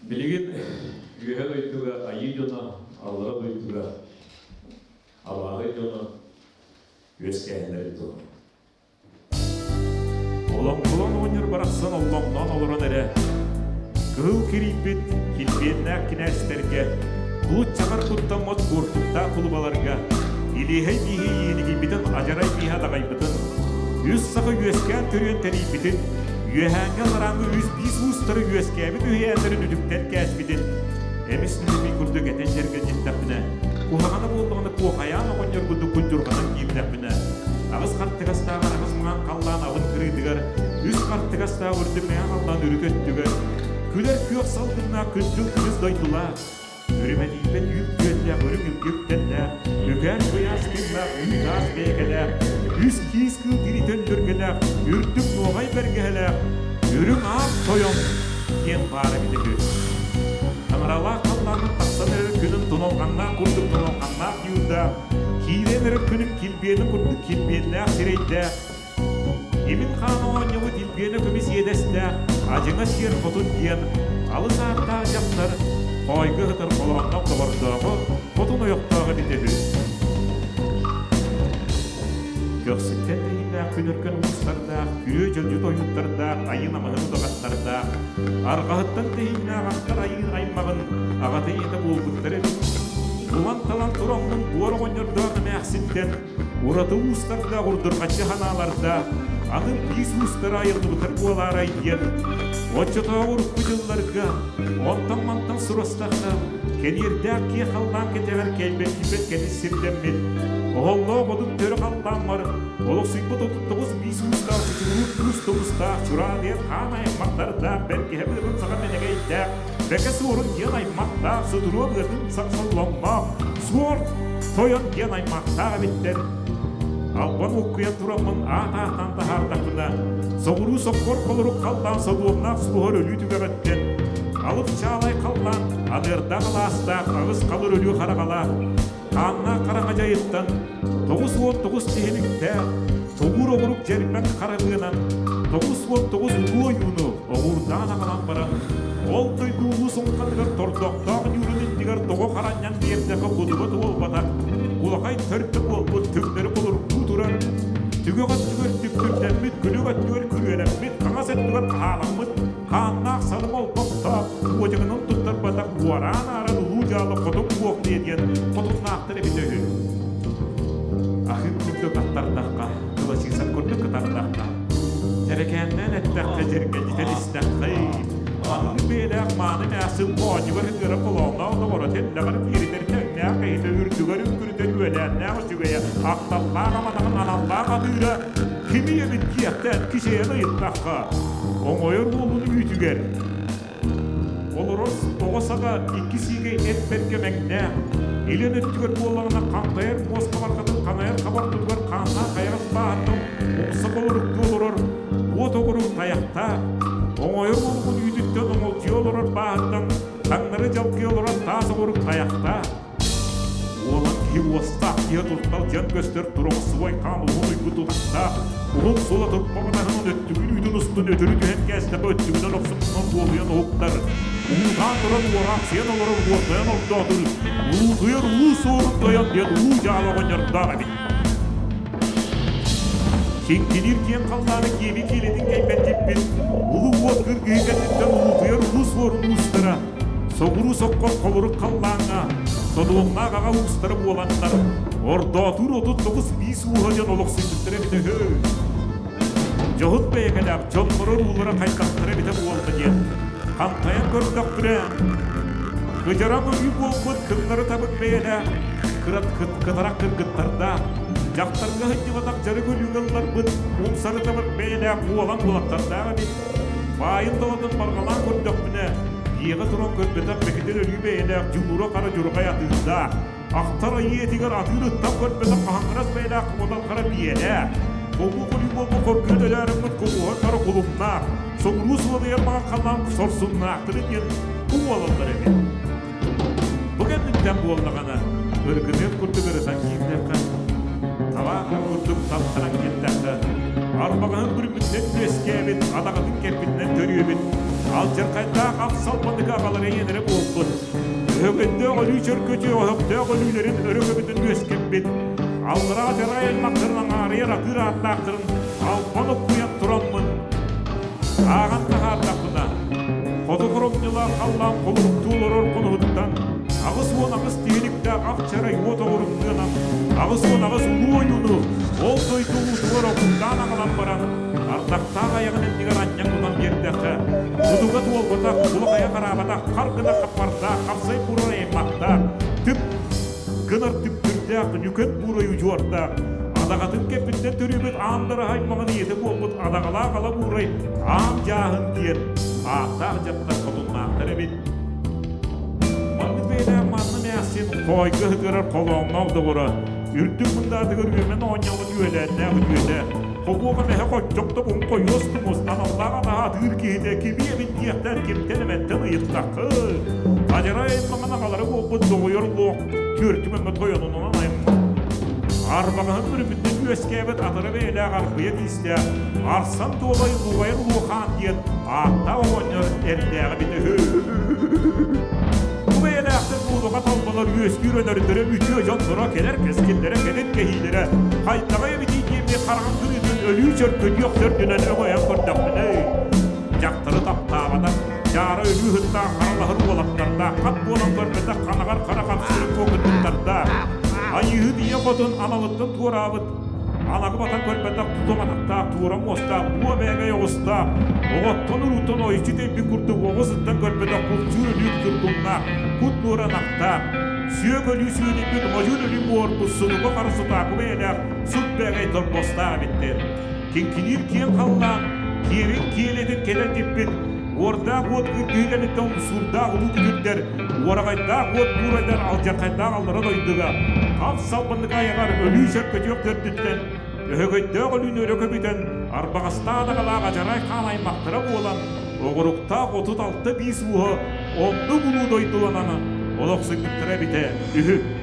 Билигин үөһэ дойдуга айыы дьоно, аллара дойдуга абааһы дьоно үөскээһиннэрин туһунан. Олоҥхолон оҕонньор барахсан оллоҥноон олорон эрэ, кыһыл кирийбит килбиэннээх кинээстэргэ, кулут-чаҕар куттаммыт куортуктаах кулубаларга, илиэһэй бииһи иэнигийбитин адьарай бииһэ адаҕайбытын, үс саха үөскээн төрүөн тэрийбитин, үөһээҥҥи аларааҥҥы үс биис уустары үөскээбит үһүйээннэрин үтүктэн кээспитин, эмис нүлүмүй курдук этэн дьэргэлдьиттэхпинэ, куһаҕана буоллаҕына куохайаан оҕонньор курдук куддьурҕанан киирдэхпинэ, аҕыс хартыгастаах араҕас маҥан халлаан алын кырыытыгар, үс хартыгастаах үрдүк мэҥэ халлаан үрүт өттүгэр, күлэр күөх салгыннаах күндүл күнүс дойдулаах, үрүмэтийбэт үүт күөннээх үрүҥ илгэ үктэллээх, үкээн куйаас тыыннаах үүт-аас бэйэкэлээх, үс киис кыыл тириитэ өндөргэлээх, үрдүк нуоҕай бэргэһэлээх, үрүҥ аат тойон диэн баар эбитэ үһү. Таҥаралаах халлаанын тахсан эрэр күнүн туналҕаннаах курдук туналҕаннаах ньуурдаах, киирэн эрэр күнүн килбиэнин курдук килбиэннээх сирэйдээх, Имин хаан оонньообут Илбиэнэ көмүс иэдэстээх Адьыҥа сиэр хотун диэн алыс ааттаах дьахтар хоойго сытар холоонноох доҕордооҕо хотун ойохтоох эбитэ үһү. Көхсүттэн тэһииннээх күн өркөн уустардаах, күө дьөлдьүт ойууттардаах, айыы намыһын удаҕаттардаах, арҕаһыттан тэһииннээх ахтар айыы аймаҕын аҕата ийэтэ буолбуттар эбит. Булан-талан тураммын буор оҕонньордоох эмээхсинтэн ураты уустардаах урдурҕаччы ханаалардаах атын биис уустара айыллыбытар буолаарай диэн оччотооҕу урукку дьылларга онтон-мантан сурастахха кэниэрдээх киэ халлаан кэтэҕэр кэлбэттийбэт кэтит сирдэммит оһоллоох одун төрө халлааммар олохсуйбут 39 биис уустаах чучугуруур күүс тумустаах чураадыйар хаан аймахтардаах бэргэһэ быатын саҕа мэнэгэйдээх Бэкэ суорун диэн аймахтаах, сутуруо быатын сахсолломмоох, суор тойон диэн аймахтаах эбиттэр. Албан уккуйан тураммын аат-аатаан таһаардахпына, соҕуруу соппор холорук халлаан содуомнаах суоһар өлүү түгэҕиттэн, алып чаалай халлаан аныардаах алаастаах аҕыс халыр өлүү хараҕалаах, Хааннаах хараҥа дьайыттан 99 тиһиликтээх, тоҕуур оҕурук дьэрбэҥ харабыанан 99 улуу ойууну оҕуурдаан аҕалан баран, ол дойду улуу суҥхатыгар тордохтоох ньуурун иннигэр тоҕо харанньан биэрдэххэ кутуга туолбатах, кулахай төрдө буолбут түҥнэри холоруктуу турар, түгэх өттүгэр түккүрдэммит, күлүк өттүгэр күрүөлэммит, хаҥас өттүгэр хаһааламмыт хааннаах салыма олбохтоох, уодьугунан туттарбатах уораан ааран улуу дьаалы хотун буохтуйа диэн хотуннаахтар эбитэ үһү. Аһыы курдук аттардахха, кылачыысан курдук кытардахха, дьэрэкээннээн эттэххэ, дьиргэдьитэн истэххэ, маннык бэйэлээх мааны эмээхсин моонньугар ыҥыра холоонноох доҕоро тэллэҕэр тиэритэр тэҥнээх киһитэ үрдүгэр үҥкүрүтэр үөлээннээх үчүгэйэ, ахталлаах аманаҕын аналлаах атыыра Кими эбит диэхтэн кичэйэн ыйыттахха, оҥойор уолун үүтүгэр олорор оҕо саҕа икки сиикэй эт бэркэ мэҥнээх, илин өттүгэр буоллаҕына хантайар муос хабарҕатын ханайар хабартытыгар хааннаах хайаҕас бааһыттан умса холоруктуу олорор уот оҕурук тайахтаах, оҥойор уолугун үүтүттэн оҥолдьуйа олорор бааһыттан таҥнары дьалкыйа олорор таас оҕурук тайахтаах, Уолан киһи уостаах киһи туртал дьон көстөр туруҥсубай хаан уһун уйгу тутахтаах, уһун суола турбабатаһынан өттүгүн үүтүн устун өтөрү түһэн кээстэхэ өттүгүнэн охсубутунан дуоһуйан уһуктар. Уутаан туран уораахсыйан олорор уордайан ордоотур, улуутуйар улуу суорун тойон диэн улуу дьаалы оҕонньордоох эбит. Киҥкиниир киэҥ халлааны киэби киэлитин кэйбэттиппит, улуу уот кыргыһыы кэнниттэн улуутуйар улуу суорун уустара, Соҕуруу соккор холорук халлааҥҥа содуомнаах аҕа уустара буоланнар, ордоотуур 39 биис ууһа дьон олохсуйбуттара эбитэ үһү. Дьоһун бэйэкэлээх дьонноро уулара хайдахтара эбитэ буолла диэн хантайан көрдөхпүнэ, кыдьарам өлүү буолбут кыҥнары табык бэйэлээх, кытарах кыргыттардаах, дьахтарга сылдьыбатах дьарык өлүүгэ ылларбыт умсары табык бэйэлээх уолан уолаттардаах эбит. Баайын далатын барҕалаан көрдөхпүнэ, дьиэҕэ туран көрбөтөх бэкитин өлүү бэйэлээх Дьулуура хара дьурҕай атыырдаах, ахтар айыы этигэр атыыр ыттан көрбөтөх хаһаҥырас бэйэлээх куотал хара биэлээх, хобуу хойуу буолбут хоргуйан өлөөрөммүт кумуһар хара кулумнаах, соҕуруу суолуйар маҕан халлаан сорсуннаахтары диэн бу буолаллар эбит. Бу кэнниттэн буоллаҕына, ыргыныат курдук ырытан киирдэххэ, табаах курдук таттаран киирдэххэ, арбаҕаһын бүрүммүтүнэн үөскээбит, адаҕатын кэрбитинэн төрүөбүт, алдьархайдаах ап салбаныга аҕалара ийэлэрэ буолбут. Өһөгөндөөх өлүү чөркөчү оһохтоох өлүүлэрин өрө көбүтэн үөскэппит. Аллараа дьарай аймахтарын аҥаарыйар атыыр ааттаахтарын албан уккуйан тураммын ааҕан таһаардахпына, хоту хоромньулаах халлаан холуруктуу олорор хонуһуттан 88 тиһиликтээх ах чарай уот оҕуруктуонан 88 улуу ойууну ол дойду уутугар окуктаан аҕалан баран ардахтаах айаҕын иннигэр анньан тутан биэрдэххэ, кутуга туолбатах, кулахайа хараабатах, хар гына хаппардаах, хапсай буурар аймахтаах, түп гынар түптүрдээх, нүкэт буурай удьуордаах, адаҕатын кэппиттэн төрүүбүт аан дараһай аймаҕын ийэтэ буолбут адаҕалаах ала буурай аан дьааһын диэн ааттаах дьахтар хотуннаахтар эбит. Маннык бэйэлээх манна эмээхсин хоойго ыһыгырар холооҥноох доҕоро, үрдүк мындаатыгар үөмэн оонньообут үөлээннээх үтүөтэ, Хобуоха мэһэ хоччох да буһун хойуос тумус аналлаах анаһа атыыр киһитэ кими эбит диэхтэн кимтэн эмэттэн ыйыттаххы. Адьарай маҥан аҕалара буолбут доҕуйар луох түөртүмэммэ тойонунан айыммыт. Арбаҕаһын бүрүмүттэн үөскээбит атара бэйэлээх арбыйа тиистээх Арсан Туолай Лугайар Луохаан диэн ааттаах оҕонньор эрдээҕи эбитэ үһү. Бу бэйэлээхтэр муодуга талбалар үөскүүр өнөрдөрө үтүө дьонноро кэлэр кэскиллэрэ кэтит кэһиилэрэ хайдаҕа эбитий диэммит хараҕым кырыытын өлүү чөркөдүөх төрдүнэн өҥөйөн көрдөхпүнэ дьахтары таптаабатах дьаара өлүү ыһыктаах харалаһыр уолаттардаах хат буолан көрбөтөх ханаҕар хара хапсырык куокуттардаах айыыһыт ийэ хотун аналыттан туораабыт Анаҕы батан көрбөтөх тутум атахтаах, туора муостаах, буо бээгэй оҕустаах, оҕоттон уруутан ойуччу тэйбит курдук оҕус ыттан көрбөтөх булчуур өлүү курдуҥнаах, кут нуора ынахтаах, сүөк өлүү сүөдүйбүт модьун өлүү буорбут сутука хара сутаакы бэйэлээх сут бээгэй торбостаах эбиттэр. Киҥкиниир киэҥ халлаан, киэбин киэлитин кэлэр типпит, уордаах уот кыргыһыы кэнниттэн умсуурдаах улуу күтүрдэр, уораҕайдаах уот буурайдар алдьархайдаах аллара дойдуга, хап салбаннык айаҕар өлүү чөркөтүөх төрдүттэн, өһөгөйдөөх өлүүнү өрө көбүтэн, арбаҕастаах адаҕалаах адьарай хаан аймахтара буолан, оҕуруктаах 36 биис ууһа оннук улуу дойдуланан олохсуйбуттара эбитэ үһү.